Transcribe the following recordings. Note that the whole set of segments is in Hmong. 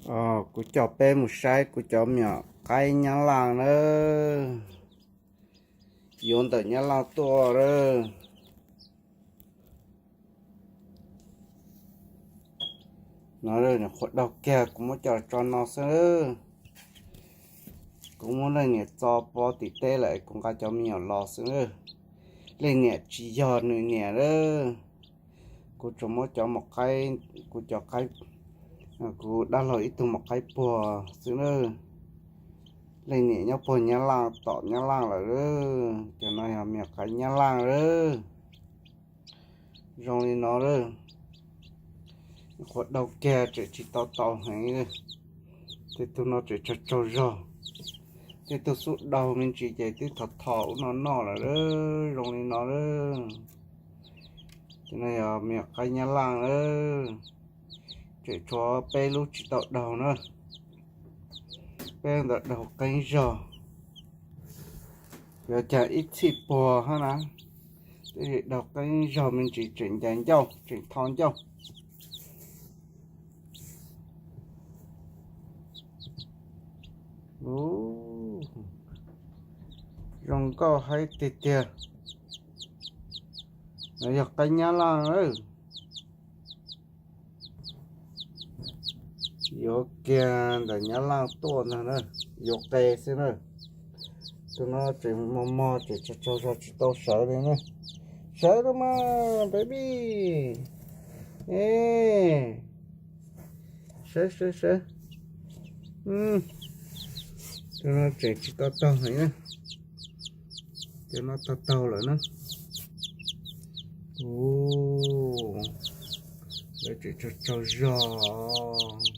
Kuv coj peb mus saib kuv cov me nyuam qaib Nyab Laj nawb. Yuav ntawm Nyab Laj tuaj lawm. No, qhuav daug kiag kuv muab coj tso no xwb. Kuv muab leej niam txo pov tim teb lawm kuv nqa cov me nyuam los xwb. Leej niam tsis yog nws niam lawm. Kuv tsuas muab cov maum qaib, kuv cov qaib, kuv dab laug ib tug maum qaib puag xwb lawm. Leej niam nyob puag Nyab Laj tom Nyab Laj lawm. Cov no yog me nyuam qaib Nyab Laj lawm. Zoo li no lawm. Qhuav daug kiag tseem tsis tau tau heev. Tej tug no tseem tsaug tsaug zog. Tej tug xub daug me ntsis ces twb thom thom ub no noj lawm. Zoo li no lawm. Cov no yog me nyuam qaib Nyab Laj lawm. Tseem tshuav peb lub tsis tau daug na. Peb ntawd daug qeeb zog. Yuav cas ib txhij puag hab na. Twb daug qeeb zog me ntsis tseem ncaim ncauj tseem tho ncauj. Zoo nkauj heev tiag tiag. No yog qaib Nyab Laj lawm. Yuav kiag ntawm Nyab Laj tuaj ntag na. Yuav qe xwb na. Tus no tseem mos mos tseem tsaug tsaug zog tsis tau sawv li na. Sawv los mas baby. Sawv sawv sawv. Tus no tseem tsis tau taug heev na. Cov no taug taug lawm na. Lawv tseem tsaug tsaug zog.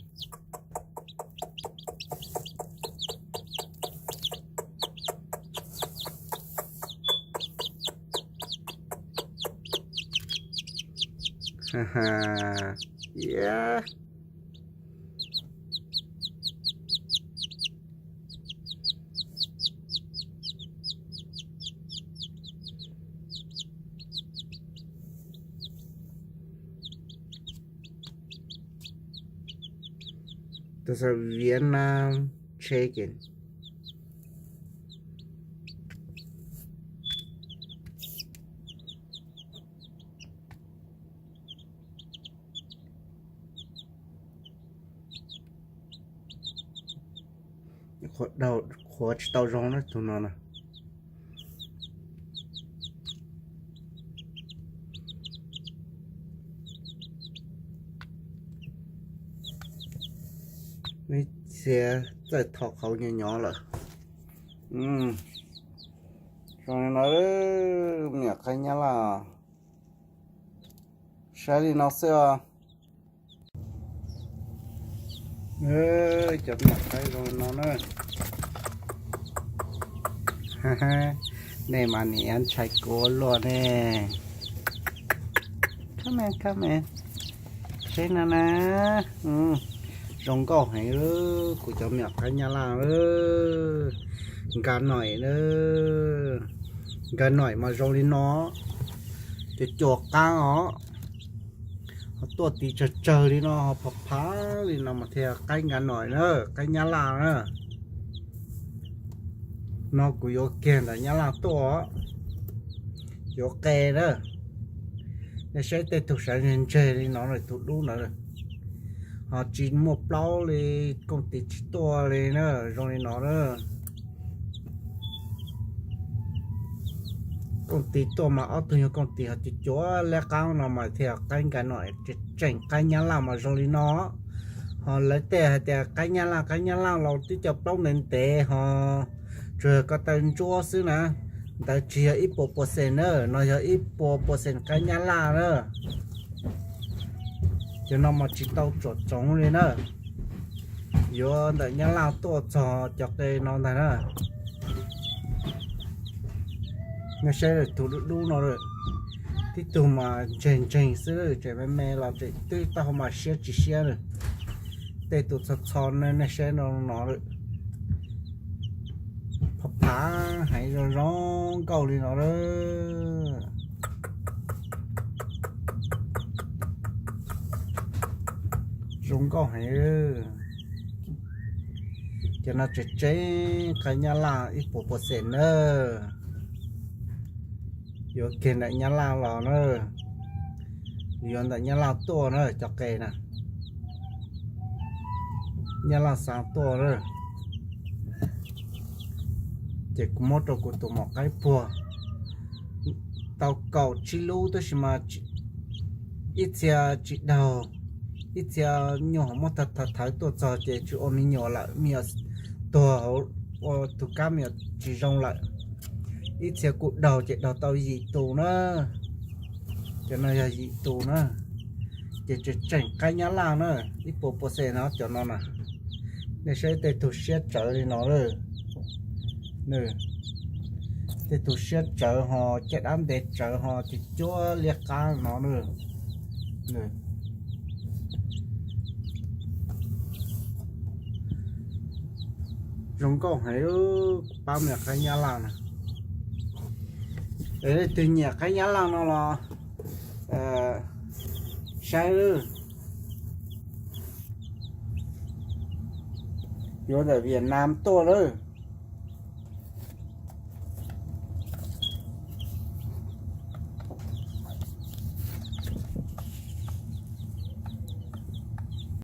Tus xav Vietnam chicken. Qhuav tsis tau zoo na tus no na. Ib txhia txawj tho qhauv nyuag nyuv lawm. Zoo li no, me nyuam qaib Nyab Laj, saib li no xwb os. Cov me nyuam qaib zoo li no na. Nej mas nim ntshai kuv luaj ne. Come, come. Saib no na. Zoo nkauj heev, kuv cov me nyuam qaib Nyab Laj. Nkag noim na. Nkag noim mas zoo li no, cua cua qaab os. Ho tuaj tiv tsawg tsawg li no, ho phav phav li no mas thiaj qaib nkag noim na, qaib Nyab Laj na. No kuv yuav kiag ntawm Nyab Laj tuaj, yuav qe na. Nej saib tej tug sawv ntseg ntseg li no, tus dub ntawd ho tsis muaj plaub li, kooj tis tsis tuaj li na, zoo li no na. Kooj tis tuaj mas ob tug nyuag kooj tis ho cuav cuav leb qaab no mas thiaj qaib nkag noim, tseem qaib Nyab Laj mas zoo li no. Ho lawv tej hais tias qaib Nyab Laj, qaib Nyab Laj los twb cov plaub ntev ntev ho tsuas yog ko taw ntsuab xwb na. Ntawd tsis yog ib puas percent na, no yog ib puas percent qaib Nyab Laj na. Cov no mas tsis tau tsom tsoov li na. Yuav ntawm Nyab Laj tuaj txog cov qe no ntag na. Nej saib tus dub dub no, tib tug mas ntseeg ntseeg xwb, tseem me me los tseem twb taub hau mas siab tsis siab na. Tej tus txho txho nej saib no no, phav phav heev, zoo zoo nkauj li no lawm. Zoo nkauj heev. Cov no tseem tseem qaib Nyab Laj ib puas percent na. Yuav kiag ntawm Nyab Laj los na, yuav ntawm Nyab Laj tuaj na cov qe na. Nyab Laj xa tuaj na. Ces kuv muab rau kuv tus maum qaib puag tau kaum tsib lub tab sis mas ib txhia tsis daug, ib txhia nyuam qhuav muab thawv thawv tuaj txog ces tsis ua me nyuam lawm, me nyuam tuag hauv, ua tus kab me nyuam tsis zoo lawm. Ib txhia kuj daug ces daug tau yim tus na. Cov no yog yim tus na. Ces tseem tseem qaib Nyab Laj na, ib puas percent no cov no na. Nej saib tej tug siab tsawv li no lawm. Tej tug siab tsawv ho caj dab ntev tsawv ho ces cuab liab qab no na. Zoo nkauj heev, kuv pab me nyuam qaib Nyab Laj na. Es leej twg nyiam qaib Nyab Laj no los saib, yuav ntawm Vietnam tuaj lawm.